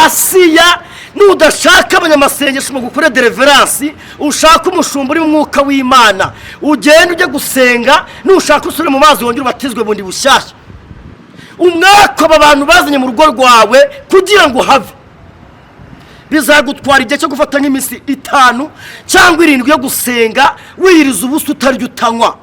Asiya, nudashaka abanyamasengesho mu gukora deliverance, ushaka umushumba uri mu mwuka w'Imana, ugende ujye gusenga. Nushaka usubire mu mazi, wongere ubatizwe bundi bushyashya. Umwaka aba bantu bazanye mu rugo rwawe kugira ngo uhave, bizagutwara igihe cyo gufata nk'iminsi 5 cyangwa 7 yo gusenga, wiyiriza ubusa, utarya, utanywa.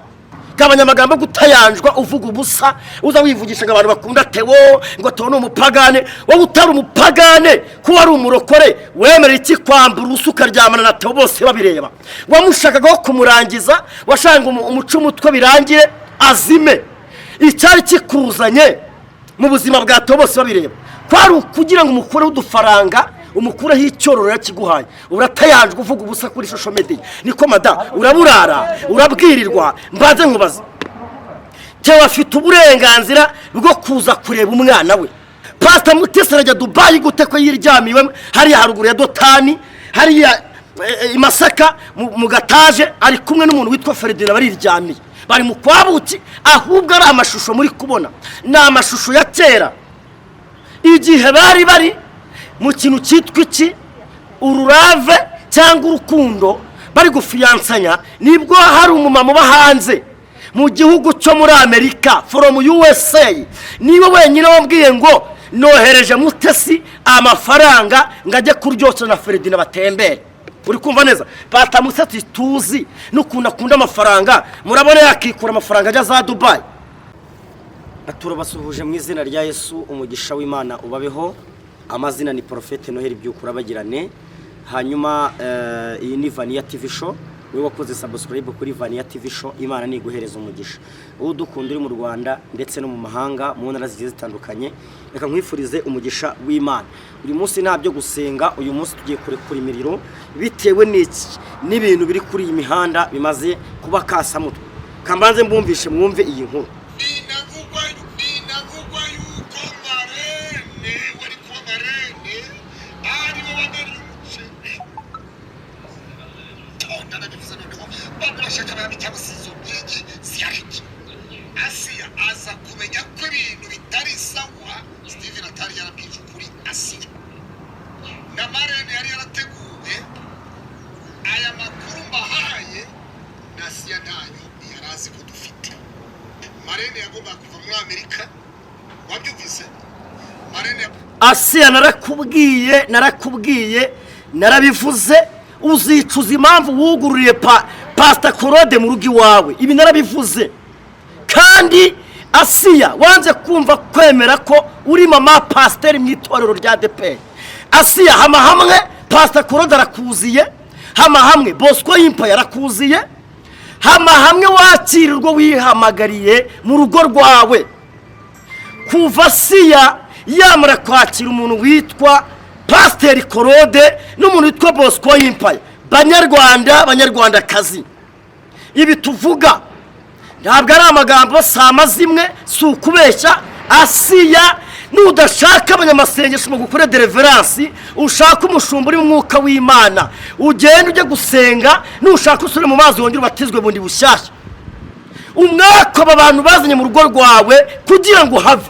Gabanya amagambo yo gutayanjwa, uvuga ubusa, uza wivugisha ngo abantu bakunda Tewo, ngo Tewo ni umupagane. Wowe utari umupagane, ko wari umurokore, wemerera iki kwambura ubusa ukaryamana na Tewo bose babireba? Wamushakagaho kumurangiza, washaka umuco umutwe birangire azime. Icyari kikuzanye mu buzima bwa Tewo bose babireba kwari ukugira ngo umukureho udufaranga, umukureho icyororo yakiguhaye. Uratayanjwe, uvuga ubusa kuri social media. Niko mada, uraburara, urabwirirwa. Mbanze nkubaze: Tewo afite uburenganzira bwo kuza kureba umwana we? Pasita Mutesi arajya Dubayi gute, ko yiryamiwe hariya haruguru ya Dotani, hariya i Masaka mu gataje, ari kumwe n'umuntu witwa Feridina, bariryamiye, bari mu kwabuki? Ahubwo ari amashusho muri kubona ni amashusho ya kera, igihe bari bari mu kintu cyitwa iki, ururave cyangwa urukundo, bari gufiyansanya. Nibwo hari umumama uba hanze mu gihugu cyo muri Amerika, from USA, niwe wenyine wambwiye ngo nohereje Mutesi amafaranga ngo ajye kuryoshya na Feridina batembere. Uri kumva neza? Pata Mutesi tuzi n'ukuntu akunda amafaranga, murabona yakikura amafaranga ajya za Dubayi? Turabasuhuje mu izina rya Yesu. Umugisha w'Imana ubabeho. Amazina ni Porofete Noheli Byukura bagirane. Hanyuma iyi ni Vaniya TV Show. Wowe wakoze subscribe kuri Vaniya TV Show, Imana niguhereza umugisha. Wowe udukunda uri mu Rwanda ndetse no mu mahanga, mu ntara zigiye zitandukanye, reka nkwifurize umugisha w'Imana. Uyu munsi nta byo gusenga, uyu munsi tugiye kurekura imiriro bitewe n'iki? N'ibintu biri kuri iyi mihanda bimaze kuba kasamutwe. Kambanze mbumvishe, mwumve iyi nkuru. Binavugwa yuko marraine wari kuba marraine ariwe wamennye umuceri. Tonda, ndabivuze noneho bamwe bashaka abami cyangwa se izo nkingi ziyariki. Asiya aza kumenya ko ibintu bitari sawa. Steven atari yarabwije ukuri Asiya na marraine yari yarateguwe. Aya makuru mbahaye na Asiya ntayo yari azi ko dufite. Marraine yagombaga kuva muri Amerika, wabyumvise? Marraine Asiya, narakubwiye, narakubwiye, narabivuze, uzicuza impamvu wugururiye Pasita Korode mu rugo iwawe. Ibi narabivuze. Kandi Asiya, wanze kumva kwemera ko uri mama pasiteri mu itorero rya ADEPR. Asiya, hama hamwe Pasita Korode arakuziye, hama hamwe Bosco Yimpa yarakuziye, hama hamwe wakirirwa wihamagariye mu rugo rwawe. Kuva Siya yamara kwakira umuntu witwa Pasiteri Korode n'umuntu witwa Bosco Yimpaye, banyarwanda, banyarwandakazi, ibi tuvuga ntabwo ari amagambo, si amazimwe, si ukubeshya. Asiya, nudashaka abanyamasengesho mu gukora deliverance, ushaka umushumba uri mu mwuka w'Imana, ugende ujye gusenga. Nushaka usubire mu mazi, wongere ubatizwe bundi bushyashya. Umwaka aba bantu bazanye mu rugo rwawe kugira ngo uhave,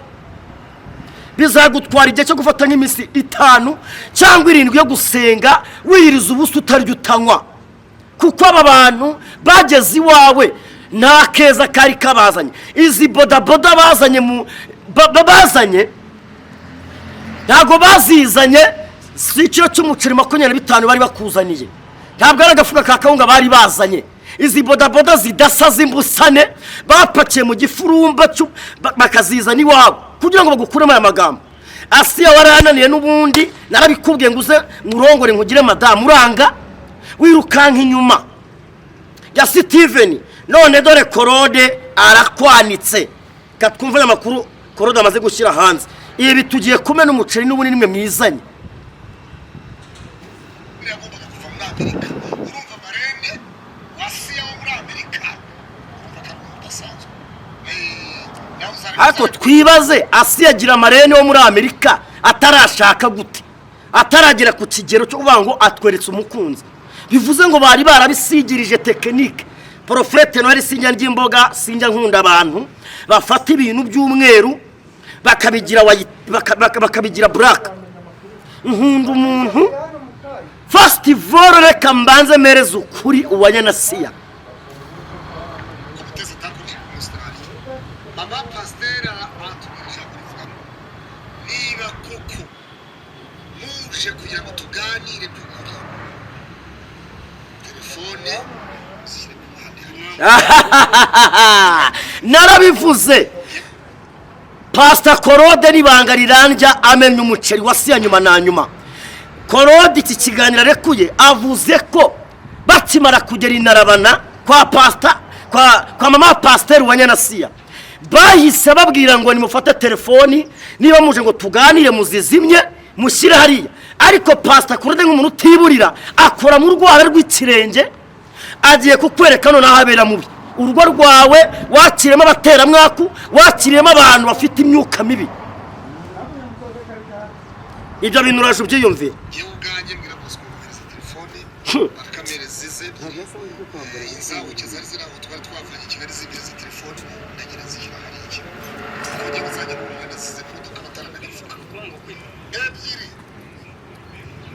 bizagutwara igihe cyo gufata nk'iminsi 5 cyangwa 7 yo gusenga, wiyiriza ubusa, utarya, utanywa, kuko aba bantu bageze iwawe nta keza kari kabazanye. Izi bodaboda bazanye mu bazanye ntabwo bazizanye, si ikiro cy'umuceri 25 bari bakuzaniye, ntabwo ari agafuka ka kawunga bari bazanye. Izi bodaboda zidasa z'imbusane bapakiye mu gifurumba bakazizana iwabo kugira ngo bagukuremo aya magambo. Asiya, warananiye n'ubundi. Narabikubwiye ngo uze nkurongore, nkugire madamu, uranga, wirukanka inyuma ya Sitiveni. None dore Korode arakwanitse. Twumve aya makuru Korode amaze gushyira hanze. Ibi tugiye kumena umuceri n'ubundi nimwe mwizanye. Yagombaga kuva muri Amerika. Urumva, marraine wa Siya wo muri Amerika, urumva ko ari umuntu udasanzwe. Nawe Ariko twibaze: Asiya agira marraine wo muri Amerika atarashaka gute, ataragera ku kigero cyo kuvuga ngo atweretse umukunzi? Bivuze ngo bari barabisigirije technique. Porofete Noheli, sinjya ndya imboga, sinjya nkunda abantu bafata ibintu by'umweru bakabigira black. Nkunda umuntu. First of all, reka mbanze mpereze ukuri uwanyanasiya. Ko Mutesi atakoresheje muri Australia. Mama pasiteri aratubwira ijambo rivuga ngo niba koko muje kugira ngo tuganire by'ukuri, telefone zishyire ku ruhande hariya. Narabivuze, Pasita Korode n'ibanga rirandya amenya umuceri wasiya nyuma na nyuma. Korode iki kiganiro arekuye avuze ko bakimara kugera inarabana kwa pasita, kwa mama pasiteri wa Nyanasiya, bahise babwira ngo nimufate telefoni, niba muje ngo tuganire muzizimye, mushyire hariya. Ariko Pasita Korode nk'umuntu utiburira akora mu rwara rw'ikirenge, agiye kukwereka noneho abera mubi. Urugo rwawe wakiriyemo abateramwaku, wakiriyemo abantu bafite imyuka mibi. Ibyo bintu uraje ubyiyumvire. Yewe ubwanjye mbwira Bosco kohereza telefone, bakamereza ize ebyiri, inzahuke zari ziri aho twari twavanye i Kigali zibiri za telefone, ndagira nzishyira hariya kuko njyewe nzajya mu Rwanda nasize mu modoka bataranabivuga ebyiri.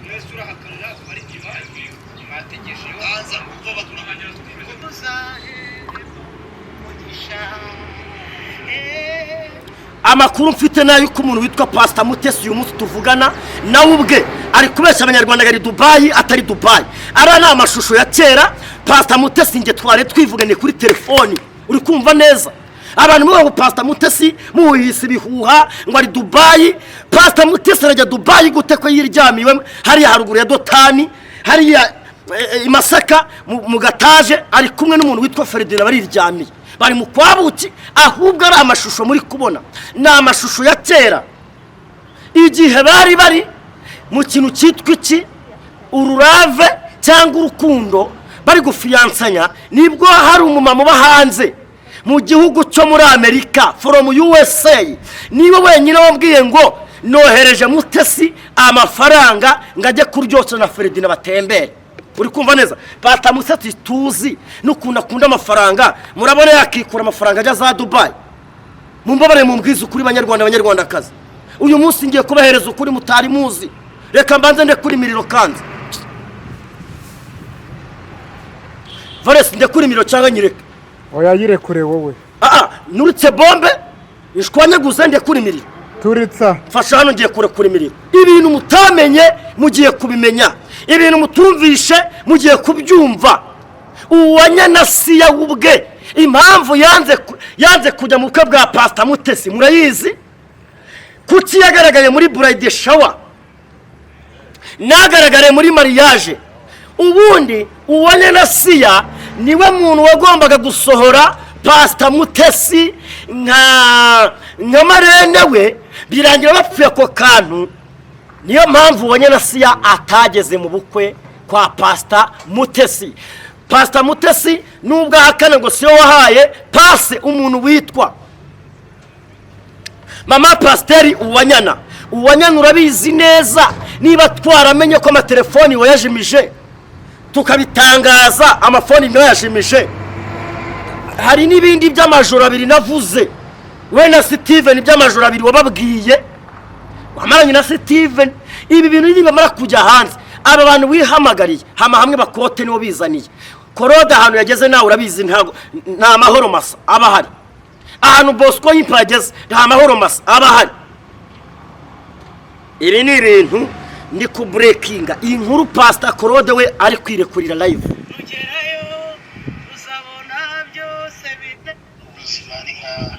Mwese urahakana ntabwo bari iwanyu mwategereje. Baza kumva bakura. Umugisha. Amakuru mfite nayo yuko umuntu witwa Pasita Mutesi uyu munsi tuvugana nawe ubwe ari kubeshya Abanyarwanda ngo ari Dubayi, atari Dubayi. Ariya ni amashusho ya kera. Pasita Mutesi nge twari twivuganye kuri telefoni, uri kumva neza? Abantu muvuga ngo Pasita Mutesi muhise ibihuha ngo ari Dubayi. Pasita Mutesi arajya Dubayi gute ko yiryamiwe hariya haruguru ya Dotani, hariya i Masaka mu gataje, ari kumwe n'umuntu witwa Feridina, bariryamiye, bari mu kwabuki? Ahubwo ari amashusho muri kubona ni amashusho ya kera, igihe bari bari mu kintu cyitwa iki, ururave cyangwa urukundo, bari gufiyansanya. Nibwo hari umumama uba hanze mu gihugu cyo muri Amerika, from USA, niwe wenyine wambwiye ngo nohereje Mutesi amafaranga ngo ajye kuryoshya na Feridina batembere. Uri kumva neza? Pata Mutesi tuzi n'ukuntu akunda amafaranga, murabona yakikura amafaranga ajya za Dubayi? Mumbabare mumbwize ukuri, Banyarwanda, Banyarwandakazi. Uyu munsi ngiye kubahereza ukuri mutari muzi. Reka mbanze ndekure imiriro. Kanze Valesi, ndekure imiriro cyangwa nyireke? Oya, yirekure wowe. Aa, nurutse bombe ishwanyaguze, ndekure imiriro. Turitsa. Mfasha hano, ngiye kurekura imiriro. Ibintu mutamenye mugiye kubimenya, ibintu mutumvishe mugiye kubyumva. Uwanyanasiya ubwe impamvu yanze kujya mu bukwe bwa Pasita Mutesi murayizi. Kuki yagaragaye muri bridal shower, nagaragare muri mariage? Ubundi uwanyanasiya niwe muntu wagombaga gusohora Pasita Mutesi nka marraine we, birangira bapfuye ako kantu. Niyo mpamvu uwanyanasiya atageze mu bukwe kwa Pasita Mutesi. Pasita Mutesi nubwo ahakana ngo siyo wahaye pase umuntu witwa mama pasiteri Uwanyana. Uwanyana, urabizi neza, niba twaramenye ko amatelefoni wayajimije tukabitangaza, amafoni ntayajimije. Hari n'ibindi by'amajoro abiri navuze we na Steven, by'amajoro abiri wababwiye wamaranye na Steven. Ibi bintu nibamara kujya hanze, aba bantu wihamagariye hama hamwe bakote nibo bizaniye. Korode ahantu yageze nawe urabizi, ntabwo nta mahoro masa aba ahari. Ahantu Bosco yimpa yageze nta mahoro masa aba ahari. Ibi ni ibintu ndi kuburekinga iyi nkuru. Pasita Korode we ari kwirekurira live. Nugerayo uzabona byose bite. Ubuzima ni nka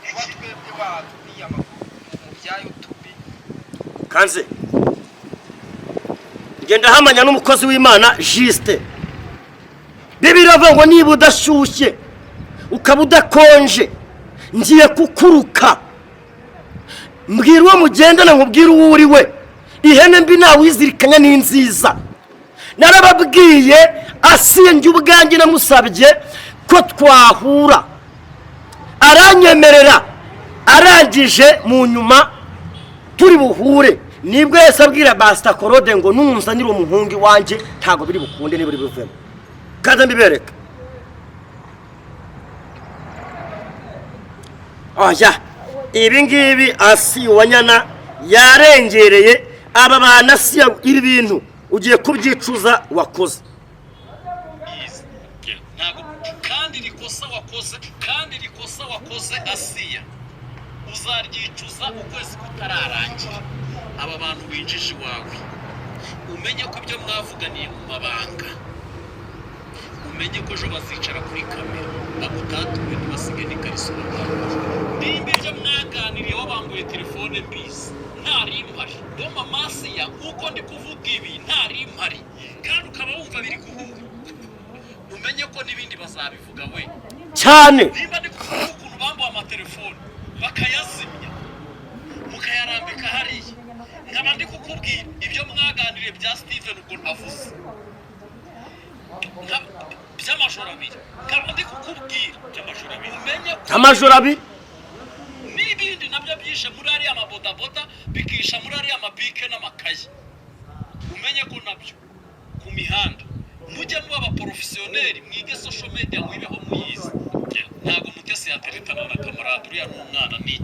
Kuba twebwe batubwiye amakuru mu bya YouTube. Kanze ngenda hamanya n'umukozi w'Imana Jisite. Bibiliya iravuga ngo niba udashyushye ukaba udakonje, ngiye kukuruka. Mbwira uwo mugendana, nkubwire uwo uri we. Ihene mbi ntawizirikanya ni nziza. Narababwiye, asiye njye ubwanjye namusabye ko twahura, aranyemerera. Arangije mu nyuma turi buhure, nibwo yahise abwira Basita Korode ngo nunzanire umuhungu iwanjye ntabwo biri bukunde, niba biri buvemo. Kandi mbibereka oya. Ibi ngibi Asiya Uwanyana yarengereye. Aba bantu, Asiya, ibi bintu ugiye kubyicuza wakoze. Ntabwo kandi iri kosa wakoze, kandi iri kosa wakoze, Asiya, uzaryicuza ukwezi kutararangira. Aba bantu winjije iwawe, umenye ko ibyo mwavuganiye mu mabanga, umenye ko ejo bazicara kuri kamera bagutatuye, ntibasige n'ikariso batambuye. Nimba ibyo mwaganiriye wabambuye telefone mbizi, ntari mpari bo mama Asiya, nk'uko ndi kuvuga ibi ntari mpari, kandi ukaba wumva biri guhura, umenye ko n'ibindi bazabivuga we. Cyane. Nimba ndi kuvuga ukuntu bambuwe amatelefone bakayazimya mukayarambika hariya, nkaba ndi kukubwira ibyo mwaganiriye bya Steven, ubwo ntavuze by'amajoro abiri, nkaba ndi kukubwira by'amajoro abiri, umenye ko Amajoro abiri. N'ibindi nabyo byishe muri ariya mabodaboda, bikisha muri ariya mabike n'amakayi, umenye ko nabyo ku mihanda. Mujye muba abaporofesiyoneri, mwige social media, mwibeho muyizi. Ntabwo Mutesi yateretana na Kamarade, uriya ni umwana, ni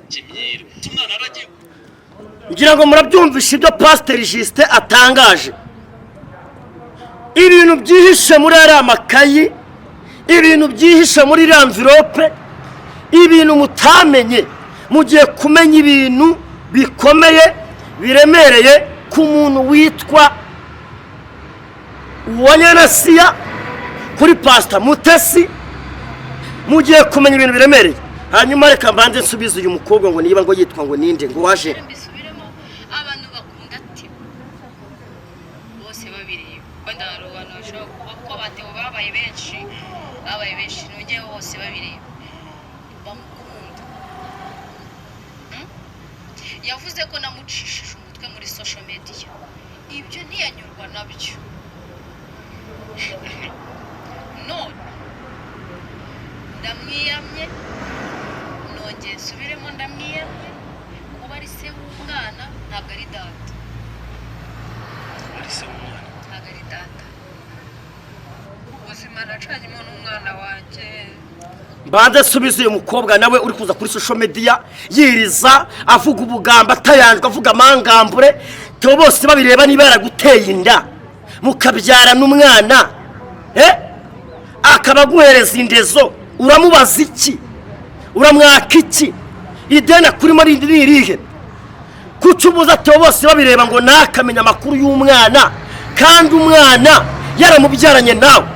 ikimyira, umwana aragiye. Ngira ngo murabyumvisha ibyo Pasiteri Justin atangaje, ibintu byihishe muri ariya makayi, ibintu byihishe muri iriya enveloppe, ibintu mutamenye. Mugiye kumenya ibintu bikomeye biremereye ku muntu witwa Uwanyana Asiya, kuri Pasita Mutesi. Mugiye kumenya ibintu biremereye. Hanyuma reka mbanze nsubize uyu mukobwa ngo niba ngo yitwa ngo ninde, ngo waje. Mbisubiremo, abantu bakunda Theo bose babireba, wenda hari abantu bashobora kuba ko batewe, babaye benshi, babaye benshi, nongeyeho bose babireba bamukunda. Yavuze ko namucishije umutwe muri social media, ibyo ntiyanyurwa nabyo. None ndamwiyamye, nongeye nsubiremo, ndamwiyamye. Kuba ari se w'umwana ntabwo ari data. Ari se w'umwana. Ntabwo ari data. Ubuzima nacanyemo n'umwana wanjye. Mbanze nsubize uyu mukobwa nawe uri kuza kuri social media yiriza, avuga ubugambo atayanjwe, avuga amangambure. Theo bose babireba, niba yaraguteye inda mukabyarana umwana, akaba aguhereza indezo, uramubaza iki? Uramwaka iki? Ideni akurimo rindi ni irihe? Kuki ubuza Theo bose babireba ngo nakamenya amakuru y'umwana, kandi umwana yaramubyaranye nawe?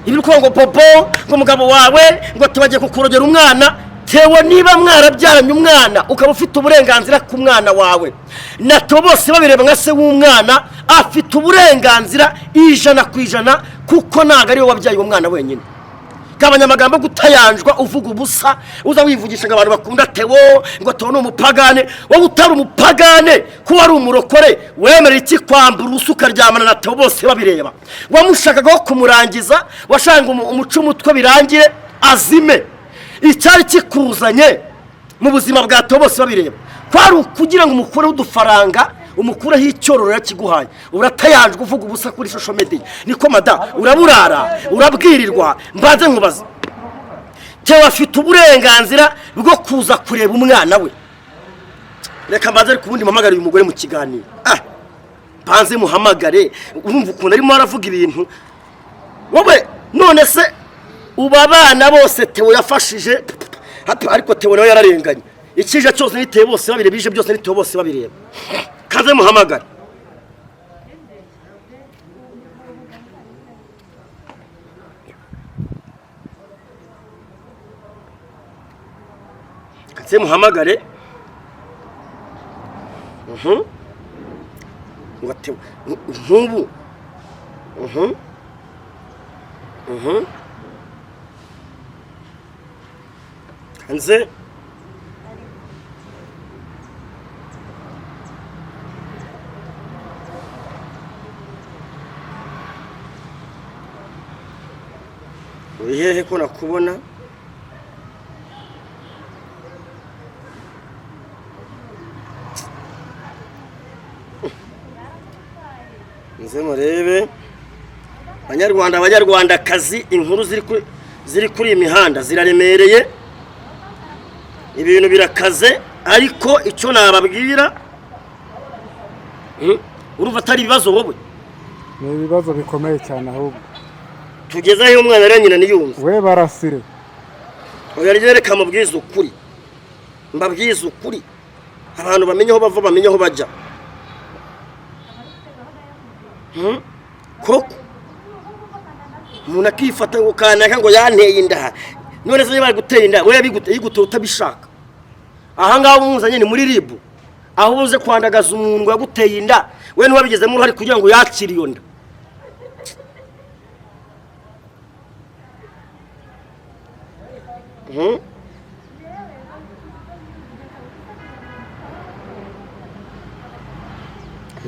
Ibi uri kuvuga ngo bobo, ngo umugabo wawe, ngo tubagiye kukurogera umwana. Theo, niba mwarabyaranye umwana, ukaba ufite uburenganzira ku mwana wawe, na Theo bose babireba nka se w'umwana afite uburenganzira 100%, kuko ntabwo ariwe wabyaye uwo mwana wenyine. Gabanya amagambo yo gutayanjwa, uvuga ubusa, uza wivugisha ngo abantu bakunda Theo, ngo Theo ni umupagane. Wowe utari umupagane, ko wari umurokore, wemera iki kwambura ubusa ukaryamana na Theo bose babireba? Wamushakagaho kumurangiza, washaka umuce umutwe birangire azime. Icyari kikuzanye mu buzima bwa Theo bose babireba kwari ukugira ngo umukureho udufaranga, umukureho icyororo yakiguhaye. Uratayanjwe, uvuga ubusa kuri social media. Niko mada, uraburara, urabwirirwa. Mbanze nkubaze, Theo afite uburenganzira bwo kuza kureba umwana we? Reka mbanze ariko ubundi mpamagare uyu mugore mu kiganiro. Mbanze muhamagare. Urumva ukuntu arimo aravuga ibintu wowe? None se ubu abana bose Theo yafashije, ariko Theo nawe yararenganye. Ikije cyose ni Theo bose babireba, ije byose ni Theo bose babireba. Kaze muhamagare. Kaze muhamagare. Ngo Theo nk'ubu. Kanze uri hehe ko nakubona? Nze murebe. Banyarwanda, Abanyarwandakazi, inkuru ziri kuri iyi mihanda ziraremereye. Ibintu birakaze, ariko icyo nababwira, urumva atari ibibazo wowe? Ni ibibazo bikomeye cyane ahubwo. Tugeze aho umwana rero nyina niyumva. We barasire. Oya rero, reka mubwize ukuri, mbabwize ukuri, abantu bamenye aho bava, bamenye aho bajya. Koko umuntu akifata ngo kanaka ngo yanteye inda. None se niba bari gutera inda, we yiguteye utabishaka? Aha ngaha umuzanye ni muri RIB, aho uze kwandagaza umuntu ngo yaguteye inda, we ntiwabigizemo uruhare kugira ngo yakire iyo nda.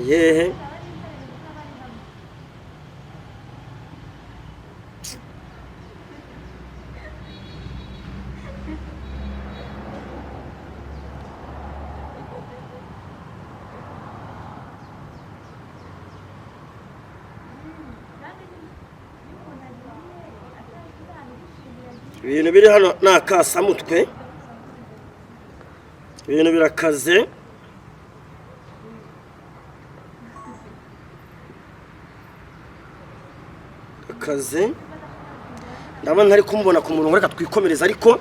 Yehe, ibintu biri hano ni akasamutwe, ibintu birakaze. Akaze, ndabona ntari kumubona ku murongo. Reka twikomereze, ariko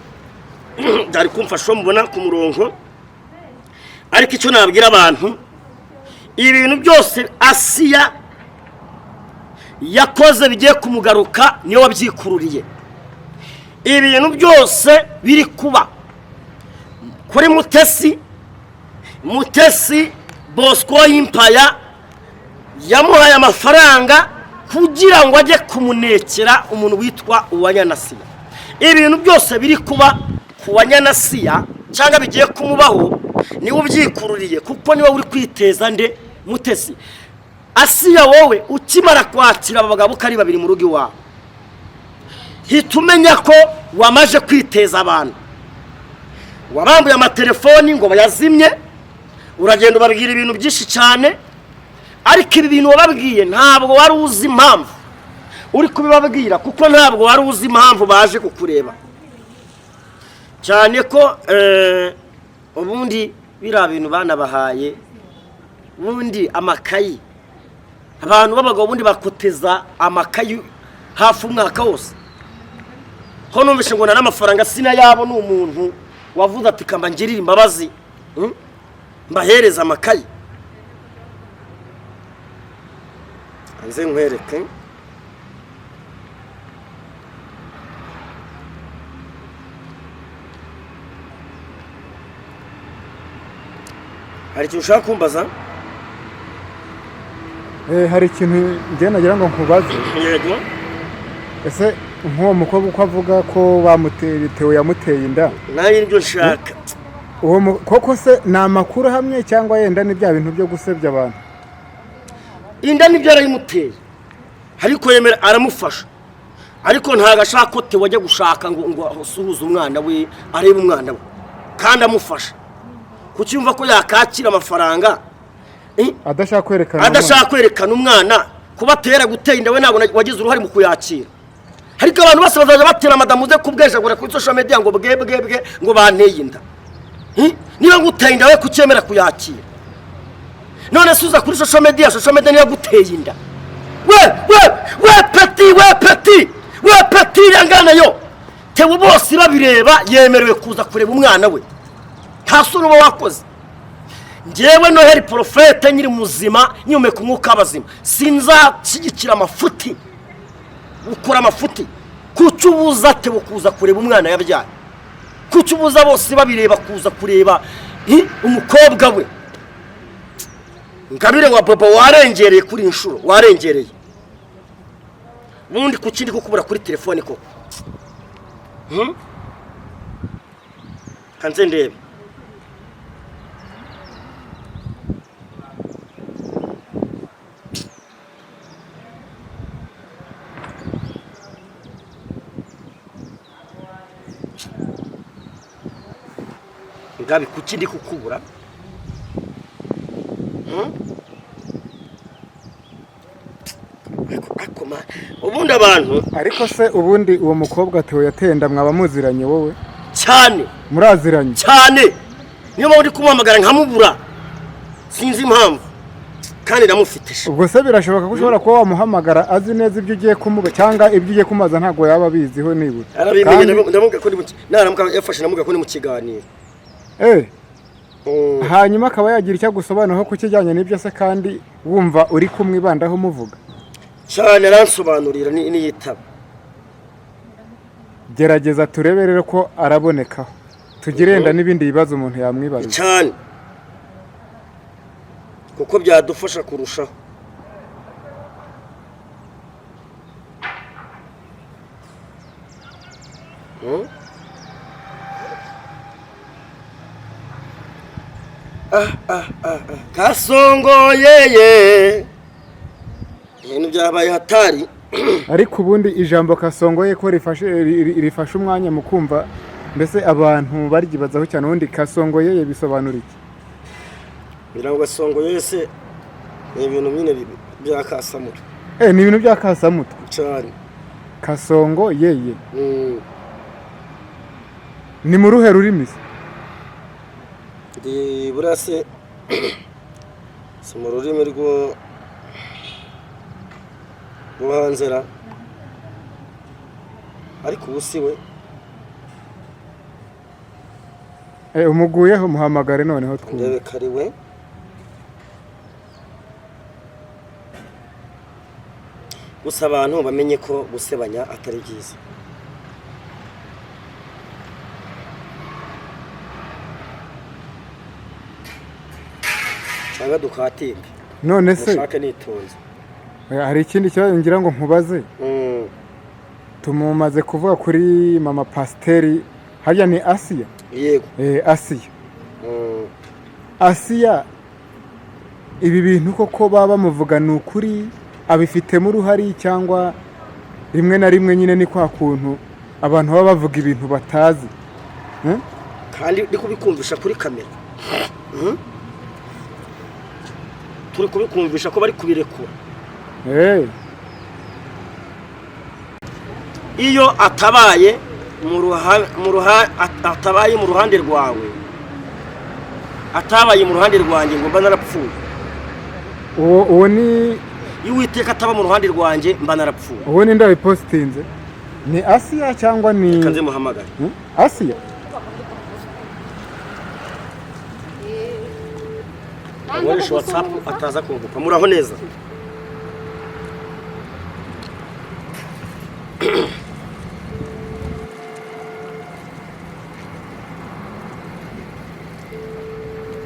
byari kumfasha uwo mubona ku murongo. Ariko icyo nabwira abantu, ibintu byose Asiya yakoze bigiye kumugaruka, niyo wabyikururiye. Ibintu byose biri kuba kuri Mutesi, Mutesi Bosco Yimpaya yamuhaye amafaranga kugira ngo ajye kumunekera umuntu witwa Uwanyanasiya. Ibintu byose biri kuba ku Wanyanasiya cyangwa bigiye kumubaho, niwe ubyikururiye, kuko niwe uri kwiteza nde? Mutesi. Asiya, wowe ukimara kwakira aba bagabo uko ari babiri mu rugo iwawe, hita umenya ko wamaze kwiteza abantu. Wabambuye amatelefoni ngo bayazimye, uragenda ubabwira ibintu byinshi cyane, ariko ibi bintu wababwiye ntabwo wari uzi impamvu uri kubibabwira, kuko ntabwo wari uzi impamvu baje kukureba. Cyane ko ubundi biriya bintu banabahaye, ubundi amakayi, abantu b'abagabo ubundi bakoteza amakayi hafi umwaka wose. Ko numvise ngo n'amafaranga sinayabo, ni umuntu wavuze ati: "Kamba ngirire imbabazi, mbahereze amakayi." Nze nkwereke. Hari ikintu ushaka kumbaza? Hari ikintu njye nagira ngo nkubaze. Yego. Ese nk'uwo mukobwa uko avuga ko bamuteye, Theo yamuteye inda, Nanjye nibyo nshaka. Uwo koko se ni amakuru ahamye, cyangwa yenda ni bya bintu byo gusebya abantu? Inda nibyo, yarayimuteye, ariko yemera aramufasha, ariko ntabwo ashaka ko Theo ajya gushaka ngo asuhuze umwana we, arebe umwana we, kandi amufasha. Kuki yumva ko yakakira amafaranga? Adashaka kwerekana. Adashaka kwerekana umwana. Kuba atera gutera inda, we ntabwo wagize uruhare mu kuyakira. Ariko abantu bose bazajya batera madamu uze kubwejagura kuri social media ngo bwe bwe bwe ngo banteye inda. Niba nguteye inda, we kucyemera kuyakira? None se uza kuri social media, social media niyo yaguteye inda? We we we petit, we petit, we petit, irangana yo Theo bose babireba, yemerewe kuza kureba umwana we. Nta soni uba wakoze. Njyewe Noheli Porofete, nyiri muzima, nyumeka umwuka w'abazima, sinzashyigikira amafuti. Ukora amafuti, kuki ubuza Theo kuza kureba umwana yabyaye? Kuki ubuza bose babireba kuza kureba umukobwa we? Ngabire wa Bobo, warengereye kuri iyi nshuro, warengereye. Ubundi kuki ndi kukubura kuri telefone koko? Kanze ndebe. Ngabi, kuki ndi kukubura? Ariko ubundi abantu Ariko se ubundi uwo mukobwa Theo yateye inda mwaba muziranye wowe? Cyane. Muraziranye? Cyane, niyo mpamvu ndi kumuhamagara nkamubura, sinzi impamvu, kandi ndamufite sha. Ubwo se birashoboka ko ushobora kuba wamuhamagara azi neza ibyo ugiye kumuba, cyangwa ibyo ugiye kumubaza ntabwo yaba abiziho nibura? Arabimenye. Ndamubwira ko ndi mu naramuka yafashe, ndamubwira ko ndi mu kiganiro. Hanyuma akaba yagira icyo agusobanuraho ku kijyanye n'ibyo se, kandi wumva uri kumwibandaho umuvuga? Cyane, aransobanurira niyitaba. Gerageza turebe rero ko arabonekaho, tugirenda n'ibindi bibazo umuntu yamwibariza. Cyane, kuko byadufasha kurushaho. Ah, ah, ah, ah. Kasongo yeye, ibintu byabaye hatari. Ariko ubundi ijambo kasongoye ko rifashe rifashe umwanya mu kumva, mbese abantu baryibazaho cyane, ubundi kasongoye bisobanura iki? Ngira ngo gasongo yese ni ibintu nyine bya kasamutwe. Ni ibintu bya kasamutwe? Cyane. Kasongo yeye. Ni mu ruhe rurimi se? Ndi buriya se si mu rurimi rwo hanze ra, ariko ubu si we. Umuguyeho, muhamagare noneho twumve. Ndebe ko ari we. Gusa abantu bamenye ko gusebanya atari byiza. Cyangwa dukatinge. None se Mushake nitonze. Oya, hari ikindi kibazo ngira ngo nkubaze. Tumumaze kuvuga kuri mama pasiteri, harya ni Asiya? Yego. Asiya. Asiya, ibi bintu koko baba bamuvuga ni ukuri, abifitemo uruhari, cyangwa rimwe na rimwe nyine ni kwa kuntu abantu baba bavuga ibintu batazi? Kandi ndi kubikumvisha kuri kamera. Turi kubikumvisha ko bari kubirekura. Iyo atabaye atabaye mu ruhande rwawe, atabaye mu ruhande rwanjye, ngo mba narapfuye. Uwo ni Iyo Uwiteka ataba mu ruhande rwanjye, mba narapfuye. Uwo ni ndabipositinze, ni Asiya cyangwa ni Reka nze muhamagare. Asiya. Akoresha WhatsApp ataza kunguka. Muraho neza?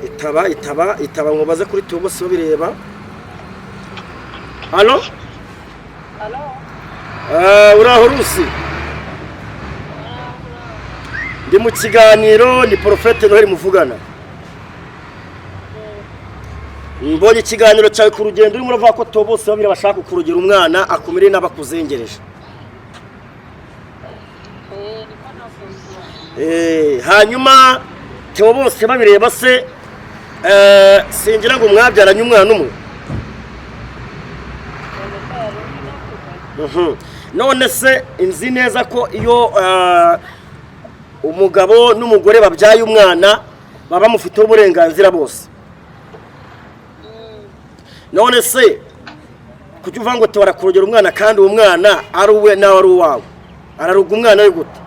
Itaba, itaba, itaba, ngo baze kuri tubo bose babireba. Halo. Uraho Rusi? Ndi mu kiganiro, ni Porofete Noheli muvugana. Mbonye ikiganiro cyawe ku rugendo, urimo uravuga ko to bose babiri bashaka kurugera umwana akumire n'abakuzengereje. Hanyuma Theo bose babireba se, singira ngo mwabyaranye umwana umwe? None se nzi neza ko iyo umugabo n'umugore babyaye umwana, baba bamufiteho uburenganzira bose. None se kuki uvuga ngo tubara kurogera umwana, kandi uwo mwana ari uwe nawe ari uwawe? Araruga umwana we gute?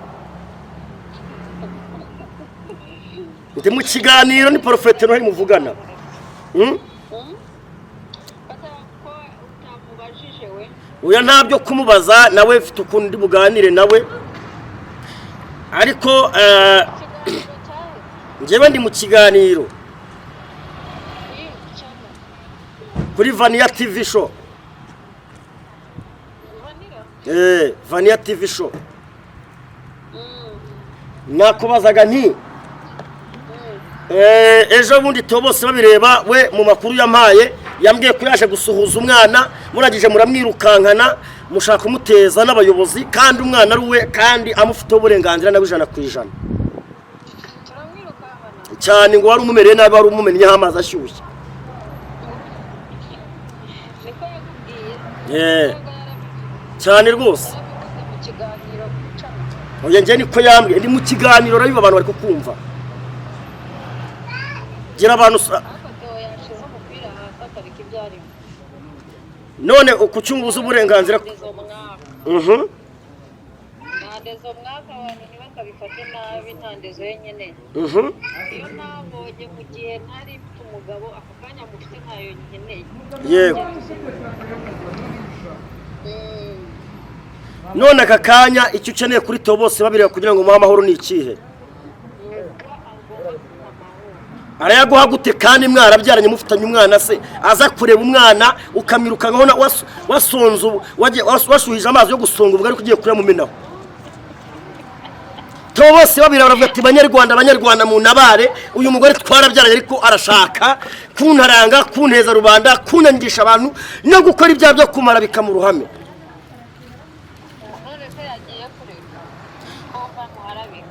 Ndi mu kiganiro, ni Porofete Noheli muvugana. Oya, ntabyo kumubaza, nawe mfite ukuntu ndi buganire nawe, ariko njyewe ndi mu kiganiro kuri Vaniya TV Show. Vaniya TV Show. Nakubazaga nti ejo bundi Theo bose babireba we, mu makuru yampaye, yambwiye ko yaje gusuhuza umwana, murangije muramwirukankana, mushaka kumuteza n'abayobozi, kandi umwana ari we, kandi amufiteho uburenganzira nawe 100%. Cyane, ngo wari umumereye nabi, wari umumennyeho amazi ashyushye. Cyane rwose. Oya, njye niko yambwiye, ndi mu kiganiro urabiba, abantu bari kukumva. Gira abantu Ariko Theo yashize umupira hasi akareka ibyo arimo. None kuki umubuza uburenganzira? Ntandezo mwaka. Ntandezo mwaka, abantu ntibakabifate nabi, ntandezo ye nkeneye. Iyo ntabonye mu gihe ntari mfite umugabo, ako kanya mufite ntayo nkeneye. Yego. None aka kanya icyo ukeneye kuri Theo bose babireba kugira ngo umuhe amahoro ni ikihe? Nuko agomba kumpa amahoro. Arayaguha gute kandi mwarabyaranye, mufitanye umwana? Se aza kureba umwana ukamwirukankaho wasonze washuhije amazi yo gusonga ubwo ariko ugiye kuyamumenaho? Theo bose babiri baravuga ati: "Banyarwanda, banyarwanda, mu ntabare, uyu mugore twarabyaranye ariko arashaka kuntaranga, kunteza rubanda, kunangisha abantu no gukora ibyaha byo kumara bikamu ruhame." None se yagiye kureka ko bamuharabika?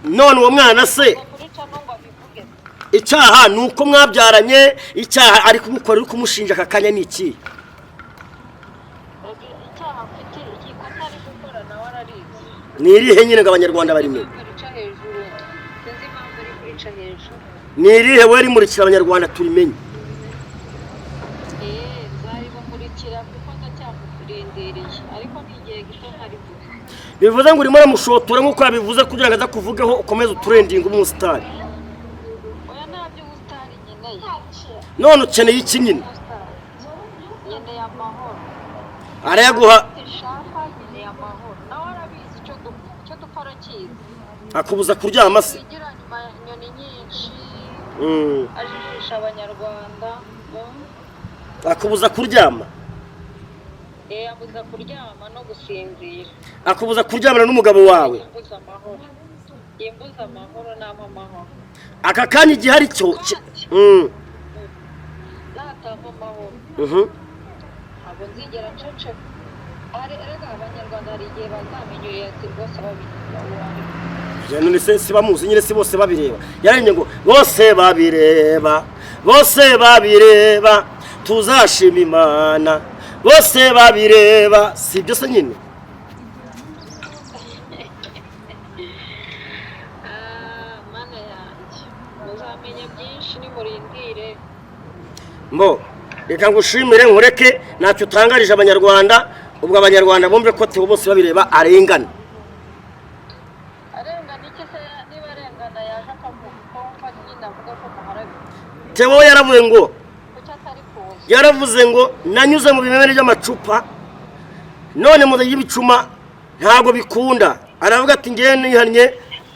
None uwo mwana se Ngo kuricamo ngo abivuge? Icyaha ni uko mwabyaranye. Icyaha ari kugukorera, uri kumushinja aka kanya ni iki? Icyaha mfite, ikosa ari gukora nawe ararizi. Ni irihe nyine ngo abanyarwanda barimenye? Impamvu rica hejuru, sinzi impamvu uri kurica hejuru. Ni irihe we? Rimurikira abanyarwanda turimenye. Eee, nzaribumurikira kuko ndacyamukurindiriye, ariko ni igihe gito ntarivuga. Bivuze ngo urimo uramushotora nk'uko yabivuze kugira ngo aza kuvugeho ukomeze utrendinge umusitari? Oya, nta by'ubusitani nkeneye. None ukeneye iki nyine? Ubusitani nkeneye amahoro. Arayaguha. Nshaka, nkeneye amahoro, nawe arabizi icyo dupfa, icyo dupfa arakizi. Akubuza kuryama se? Wigira nyuma inyoni nyinshi, ajijisha abanyarwanda. Akubuza kuryama? Eh, ambuza kuryama no gusinzira. Akubuza kuryamana n'umugabo wawe? Yimbuza amahoro, yimbuza amahoro, nampa amahoro. Aka kanya igihe ari cyo Natampa amahoro, ntabwo nzigera nceceka. Hari erega abanyarwanda, hari igihe bazamenya ati rwose babireba uwo ari we. Ya, none se si bamuzi nyine? Si bose babireba? Yaremye ngo bose babireba, bose babireba, tuzashima Imana bose babireba. Si ibyo se nyine? Ah, Mana yanjye, muzamenya byinshi, nimurindire. Mbo reka ngushimire, nkureke, ntacyo utangarije abanyarwanda. Ubwo abanyarwanda bumve ko Theo bose babireba arengana. Arengana iki se? Niba arengana yaje akavuga ko wumva nyine avuga ko muharabika. Theo yaravuye ngo Kuki atari kuza? Yaravuze ngo nanyuze mu bimene by'amacupa, none mu y'ibicuma ntabwo bikunda. Aravuga ati: "Ngewe nihannye,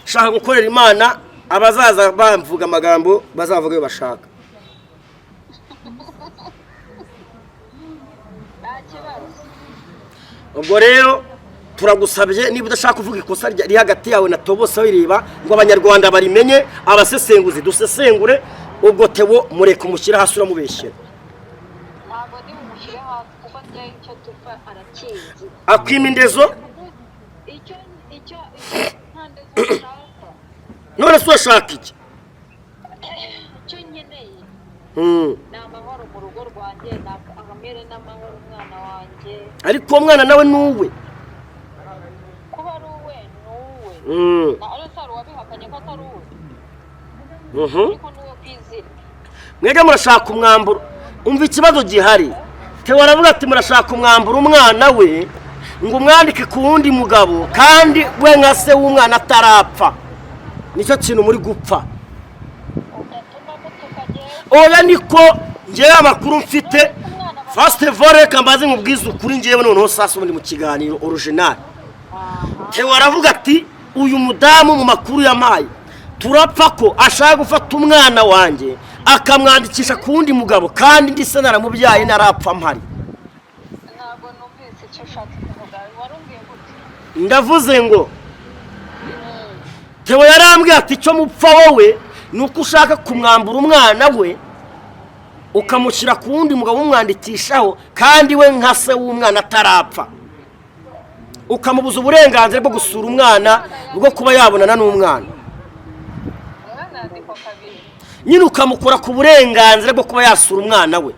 nshaka gukorera Imana, abazaza bamvuga amagambo bazavuga ayo bashaka." Nta kibazo. Ubwo rero turagusabye, niba udashaka kuvuga ikosa riri hagati yawe na Theo bose babireba, ngo abanyarwanda barimenye, abasesenguzi dusesengure, ubwo Theo mureke umushyire hasi, uramubeshyera. Ntabwo ndi bumushyire hasi kuko njyewe icyo dupfa arakizi. Akwima indezo? Icyo nta ndezo nshaka. None se urashaka iki? Icyo nkeneye ni amahoro mu rugo rwanjye, ni amere n'amahoro umwana wanjye. Ariko uwo mwana nawe ni uwe. Kuba ari uwe ni uwe. Na ariko hari uwabihakanye ko atari uwe? Ariko ni uwe ku izina. Mwebwe murashaka umwambaro. Umva ikibazo gihari. Theo aravuga ati murashaka umwambaro umwana we ngo umwandike ku wundi mugabo, kandi we nka se w'umwana atarapfa. Nicyo kintu muri gupfa. Udatuma mutuka njyewe. Oya, niko ngewe amakuru mfite. First of all, reka mbaze nkubwize ukuri ngewe noneho sasa ubundi mu kiganiro original. Theo aravuga ati uyu mudamu mu makuru yampaye turapfa ko ashaka gufata umwana wanjye akamwandikisha ku wundi mugabo, kandi ndi se naramubyaye, narapfa mpari. Ntabwo numvise icyo ushatse kuvuga, warumbwiye gute? Ndavuze ngo Theo yarambwiye ati icyo mupfa wowe ni uko ushaka kumwambura umwana we ukamushyira ku wundi mugabo umwandikishaho, kandi we nka se w'umwana atarapfa, ukamubuza uburenganzira bwo gusura umwana, bwo kuba yabonana n'umwana. Umwana yandikwa kabiri. Nyine ukamukura ku burenganzira bwo kuba yasura umwana we.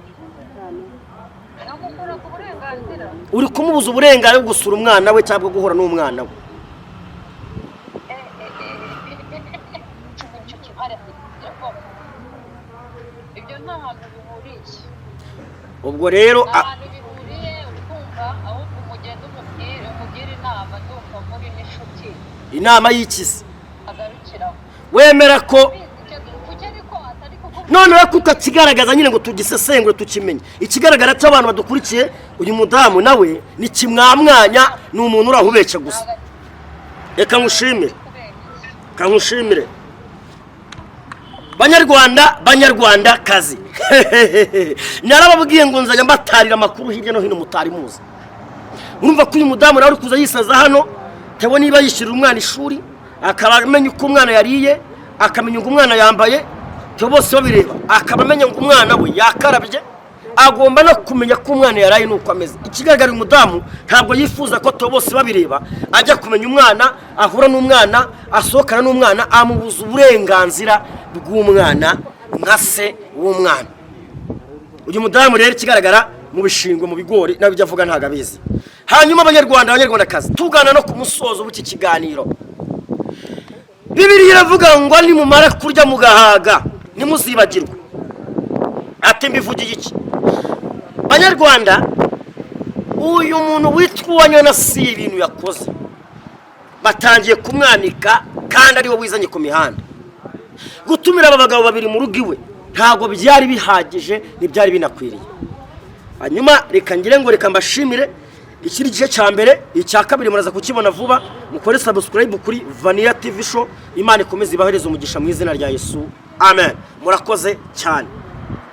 Namukura ku burenganzira? Uri kumubuza uburenganzira bwo gusura umwana we cyangwa bwo guhura n'umwana we. nta hantu bihuriye. Ubwo rero Nta hantu bihuriye, ukumva ahubwo umugende umubwire, umugire inama, ndumva muri n'inshuti. Inama y'ikizi? Agarukiraho. Wemera ko Bizi icyo kuki, ariko atari kuko. Noneho kutakigaragaza nyine ngo tugisesengure, tukimenye. Ikigaragara cy'abantu badukurikiye, uyu mudamu nawe ni kimwamwanya, ni umuntu uraho ubeshya gusa. Reka nkushimire. Kubera iki? Reka nkushimire. Banyarwanda, banyarwanda kazi, narababwiye ngo nzajya mbatarira amakuru hirya no hino mutari muzi. Urumva ko uyu mudamu nawe uri kuza yisaza hano. Tewo niba yishyurira umwana ishuri, akaba amenya uko umwana yariye, akamenya ngo umwana yambaye, Theo bose babireba, akaba amenya ngo umwana we yakarabye, agomba no kumenya ko umwana yaraye n'uko ameze. Ikigaragara, uyu mudamu ntabwo yifuza ko Theo bose babireba ajya kumenya umwana, ahura n'umwana, asohokana n'umwana, amubuza uburenganzira bw'umwana nka se w'umwana. Uyu mudamu rero, ikigaragara, mu bishingwe, mu bigori, nawe ibyo avuga ntabwo abizi. Hanyuma Abanyarwanda, Abanyarwandakazi, tugana no ku musozo w'iki kiganiro. Bibiliya iravuga ngo nimumara kurya mugahaga ntimuzibagirwe. Ati mbivugiye iki? Banyarwanda, uyu muntu witwa Uwanyana si ibintu yakoze, batangiye kumwanika kandi ariwe wizanye ku mihanda. Gutumira aba bagabo babiri mu rugo iwe ntabwo byari bihagije, ntibyari binakwiriye. Hanyuma reka ngire ngo reka mbashimire. Iki ni igice cya mbere, icya kabiri muraza kukibona vuba. Mukore subscribe kuri Vaniya TV Show. Imana ikomeze ibahereze umugisha mu izina rya Yesu, amen. Murakoze cyane.